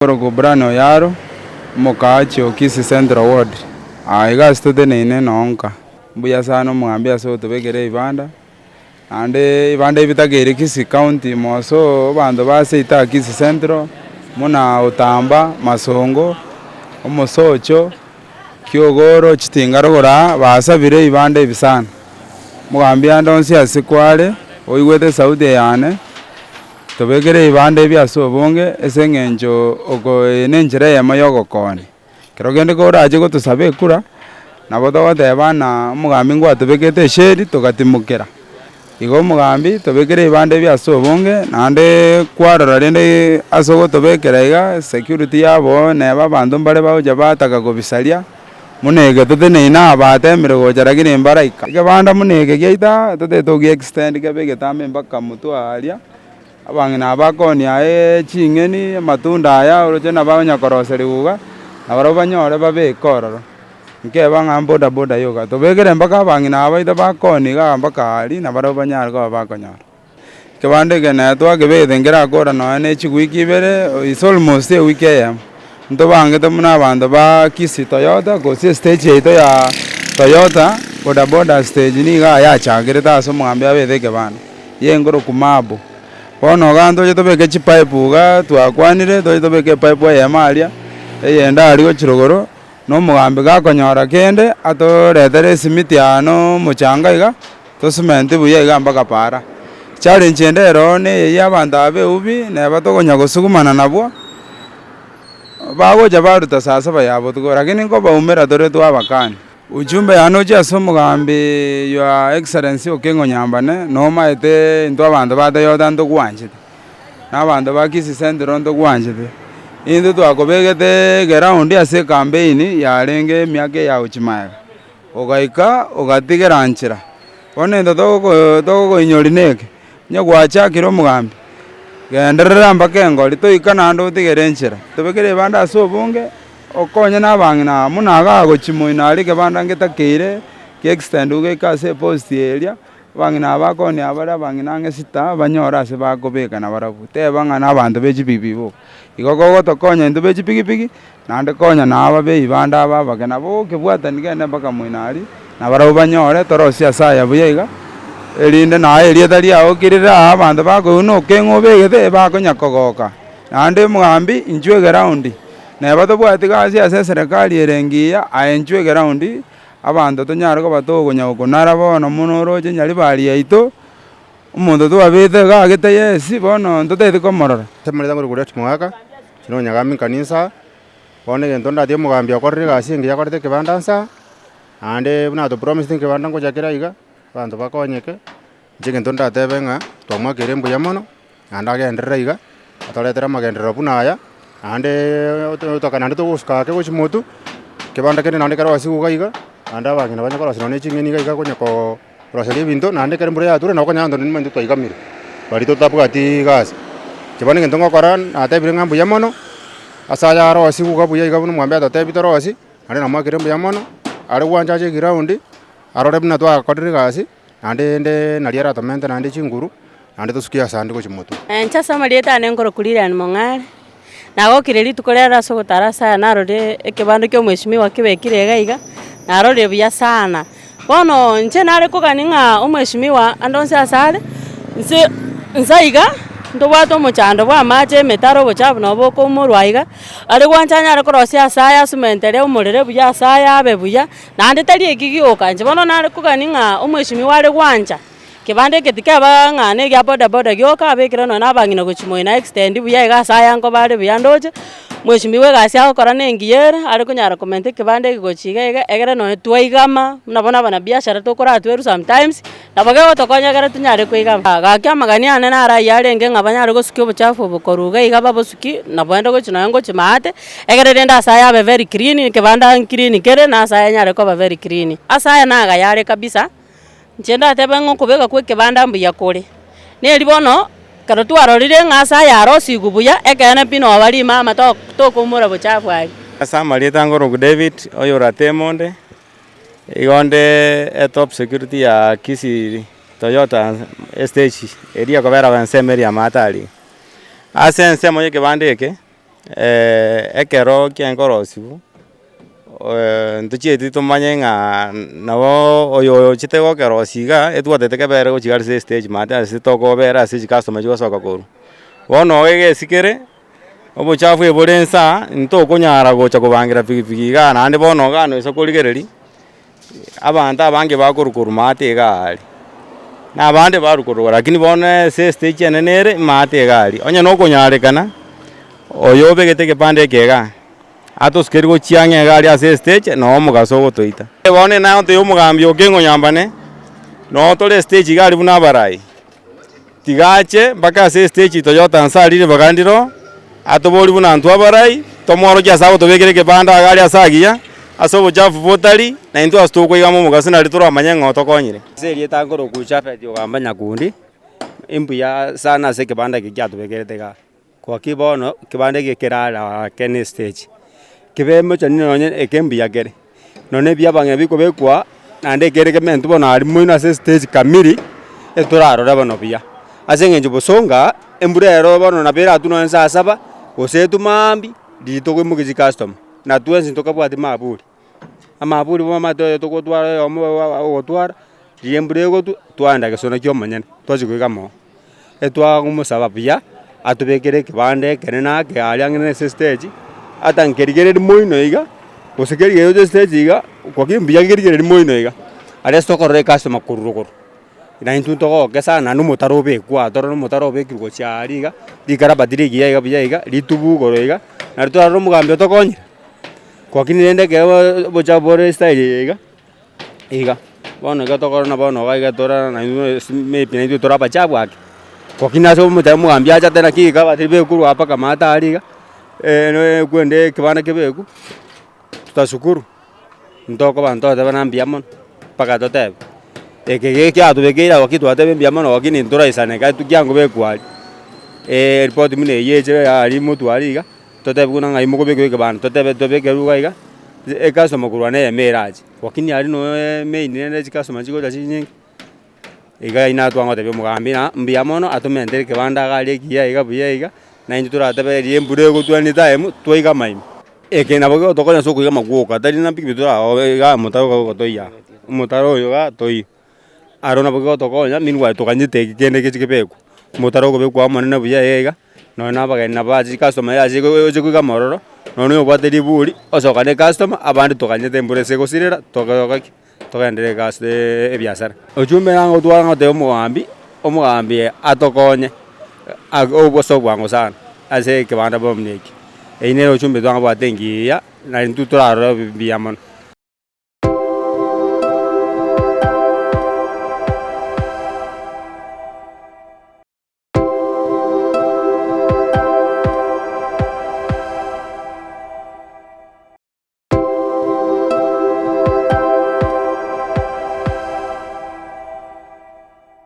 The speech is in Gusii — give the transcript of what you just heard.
Korokwa Brian Oyaro, omokaachi o Kisii Central Ward, aa iga ase toteneine noo nka. Mbuya sana omogambi ase gotobekera ebibanda, naende ebibanda ebi bitakeire Kisii County moso abanto ba seito aa Kisii Central, buna Otamba, Masongo, Omosocho, Kiogoro, Chitinga rogoro aa, basabire ebibanda ebi sana. Omogambi ande onsi ase kware, oigwete esauti eye yane. Tobekere ebibanda ebi ase obonge ase eng'encho oko eye nenchera eyemo ya ogokonya. Ekero kende korache gotosaba ekura, nabo togoteba ng'a omogambi ngwatobekete esheri togatimokera. Igo omogambi tobekere ebibanda ebi ase obonge naende kwarora rende ase ogotobekera iga security yabo neba abanto mbare bagocha bataka kobisaria, buna eke toteneine aa batemire gocha lakini mbaraika. Ekebanda buna eke giaito aa totagete togi extend kebe egetambe mpaka motwe aaria, abang'ina aba bakoonia aye ching'eni, amatunda aya oroche nabo bakonya koroserigwa iga, nabarabwo banyore babeke ororo. Nkeba ng'a boda boda yoka, tobekere mpaka abang'ina aba baito bakoonia igaa mpaka aaria, nabarabwo banyare koba bakonyora. Ekebanda eke nere twakebegete nkerakora nonya ne chiwiki ibere, is almost ewiki eyemo. Ntobangete buna abanto ba Kisii Toyota gose estage yaito ya Toyota boda boda stage nigo yachakerete ase omogambi abete ekebanda, yengoroku Mabu. Bono iga ntoche tobeke chipipe igaa twakwanire, toche tobeke epipe eyemo aria, eyende aria gochia rogoro, na omogambi gakonyora kende, atoretere esimiti aa na omochanga iga. Tosimenti buya iga mpaka paara. Challenge ende ere oo neye ya abanto aba b'eubi neba tokonya gosugumana nabwo, bagocha baruta saa saba ya botuko lakini nkobaumera tore twabakania. Ujumbe yane ochia ase omogambi your excellency Okengo Nyambane, nomaete intwe abanto ba Toyota ntogwanchete, na abanto ba Kisii Central ntogwanchete, intwe twakobegete egeroundi ase ecampaign yarenge emiaka eye ya gochia magega. Ogaika ogatigera nchera. Bono egento togoko togokoinyoria neke, onye gwachakire omogambi, genderera mpaka engori toika naende otigere enchera. Tobekere ebanda ase obonge, okonye na abang'ina aba buna igaa gochia moino aria ekebanda ngetakeire, ki extend goika ase epost eria, abang'ina aba bakonia bare abang'ina ang'e sita, banyore ase bakobeka nabarabwo. Teba ng'a na abanto be chipikipiki boka. Igo kogotokonya intwe be chipikipiki. Naende konya naba b'ebibanda aba abake, nabo okebwatani kende mpaka moino aria, nabarabwo banyore torosie ase aya buya iga, erinde naye erieta riao kirire aa abanto bakoigwa buna okeng'u obegete ebakonya kogoka. Naende omogambi inchuo egeraundi, neba tobwati gasi ase eserekari ere engiya, aye inchuo egeraundi, abanto tonyare koba tokonya gokonara bono mono oroche nyaribari yaito, omonto twabete iga agete yes, bono ntotagete komorora. Ase amarieta ngorokwa Juliet Mogaka, inche nonyagami nkanisa, bono egento ndatie omogambi okorire egasi engiya akorete ekebanda nsa, naende buna atopromisete ekebanda ngocha kere aiga, abanto bakonyeke, inche egento ndatebe ng'a twamoakeire mbuya mono, naende agenderere iga, atoretere amagenderero buna aya, naendeeee otoka naende togosuka ake gochia motwe, ekebanda kende naende kero ase iga iga, naende abang'ina banya korosia nonye ching'eni iga iga konya koo. Koroseria ebinto, naende ekero embura yature nabo okonyora abanto nimanyete twaigamire, baria totabwati gasi. Inche bono egento ngokora, natebire ng'a mbuya mono, ase aya arosigwe iga buya iga buna omwambe atotebie torosie, naende namoakire mbuya mono, are gwancha ache eground, arore buna twakorire egasi, naende ende naria aratomente naende chinguru, naende tosukie ase ande gochia motwe. Inche ase amarieta ane nkorokwa Lilian Mong'are, nagokire rituko riarero ase ogotara ase aya narorire ekebando kia omweshimiwa kebekire iga iga, narorire buya sana. Bono inche nare kogania ng'a omweshimiwa ande onsi ase are, nse nsa iga, ntobwate omochando bwa amache, emetaro, obochafu nabo bokoumorwa aiga, are gwancha anyare korosia ase aya asumentere omorere buya ase aya abe buya, naende tari eki gioka, inche bono nare kogania ng'a omweshimiwa are gwancha. Kebande eke tikeba ng'a na egia boda boda gioka abekire nonye na abang'ina gochia moino extend buya iga ase aya nkoba are buya ndoche, mweshimiwa egasi agokora na engiya ere, are konyara komenta ekebande eke gochia iga iga, egere nonye twaigama, buna bono abanabiashara tokoratwerwa sometimes, nabo kegotokonya ekere tonyare koigama. Gaki amagani ane naro aywo arenge ng'a banyare gosukia obochafu obo korwa iga iga babosukie, naboende gochia nonye ngochia maate, egere rende ase aya abe very clean, ekebanda clean kere, na ase aya anyare koba very clean. Ase aya nagaya are kabisa. Inche ndatebe ng'a okobeka kwa ekebanda mbuya kore, neri bono, ekero twarorire ng'a ase aya arosigwe buya, ekeene pi noba rimama to tokoumora bochafu aria. Ase amarieta ngoroku David, oyorateme onde, igo onde etop security ya Kisii Toyota estage eria ekobera ensemo eria ya maate aria. Ase ensemo ya ekebanda eke. Ekero kiaye ntochieti tomanye ng'a nabo oyo oyochete gokerosia iga, etwatete kebere gochia ase estage maate ase tokobera ase chicustomer chigosoka korwa. Bono iga egesikere, obochafu ebore nsa, ntokonyara gocha kobangera pikipiki igaa naende bono iga noisa korigereria, abanto abange bakorwa korwa maate iga aria, na abande barwa korwa lakini bono ase estage enene ere, maate iga aria. Onye na okonyarekana, oyo obegete ekebanda eke igaa, atosukerie gochia ang'e iga aria ase estage, noo omogaso ogotoita. Bono nagotebi omogambi Okengo Nyambane, noo tore estage iga aria buna abarai. Tiga ache mpaka ase estage Toyota nse aria ribaga ndiro, atoborie buna intwe abarai, tomworokie ase agotobekera ekebanda iga aria ase agiya, ase obochafu botari, na intwe ase tokoigama omogaso nario toramanye ng'a otokonyire. Ase erieta nkorokwa Japhet Ogamba Nyakundi, imbuya sana ase ekebanda eke kiatobekerete igaa. Kwaki bono, ekebanda eke kerara ake na estage, kebe mochani nonye eke mbuya kere, nonye ebi abang'ina bikobekwa, naende ekere kementwe bono aria moino ase estage kamiri, etorarore bono buya. Ase eng'encho bosonga, embura ero bono nabo eratwe nonye saa saba, gose etwe maambia, riria tokoimokia chicustomer, na twensi ntokabwati maburi. Amaburi bono omanyete oyo togotwara oyomo ogotwara, riria embura egotwa, twaenda gesona kia omonyene, twachia koika moo. Etwagomosaba buya, atobekere ekebanda ekenene ake aria ang'e na ase estage, ata nkerigereria moino iga, gose kerigereria gocha estage iga, kwaki mbuya kerigereria moino iga, aria ase tokorora ecustomer korwa rogoro. Na intwe ntogoke sana naende omotaro obekwa aa torore omotaro obekirwe gochia aria iga, rikarabati rigiya iga buya iga, ritubu igoro iga, nario torarore omogambi otokonyire. Kwakini rende ekero obochafu bore estyle eye iga, iga, bono iga tokorora bono iga iga torara naintwe ase maybe naintwe tore abachafu ake, kwakini ase omochie omogambi achate naki ekabati ribeku mpaka maate aria iga, kwende ekebanda kebeku, tutashukuru, ntokoba ntotebe na mbuya mono, mpaka totebe, eke gekiatobekeire aba ki twateba mbuya mono lakini ntoraisaneka kiangobekwa aria, eripoti buna eywo echire aria motwe aria iga. Totebe buna ng'ai mokobekwa ekebanda, totebe tobekerwe iga iga, ecustomer korwa na eyemo erache, lakini aria nooo main rende chicustomer chigocha chinyinge, iga aye natwangotebia omogambi ng'a mbuya mono atomentere ekebanda iga aria ekiya iga buya iga, naintwe toratebe riria embura egotwa anytime, twaigama ime. Eke nabo kegotokonya ase okoigama gwoka, tari na pikipiki toraobe igaa omotaro iga ogotoiyia, omotaro oyo igaa toiyo. Aro nabo kegotokonya meanwhile toganyete eki kende geche kebekwe, omotaro okobekwa omonene buya iga iga. Nonya na abageni nabo bache chicustomer yache gocha koigama ororo, nonya obwate riburi, osoka na ecustomer, abande toganyete embura ase egosirera, togoka ki? Togenderere egasi ebiasara. Ochumbe nagotwara ngotebia omogambi, omogambi atokonye, ase obwango sana, ase ekebanda bono buna eke. Eywo nere ochumbe twangabwate engiya, na intwe torarore mbuya mono.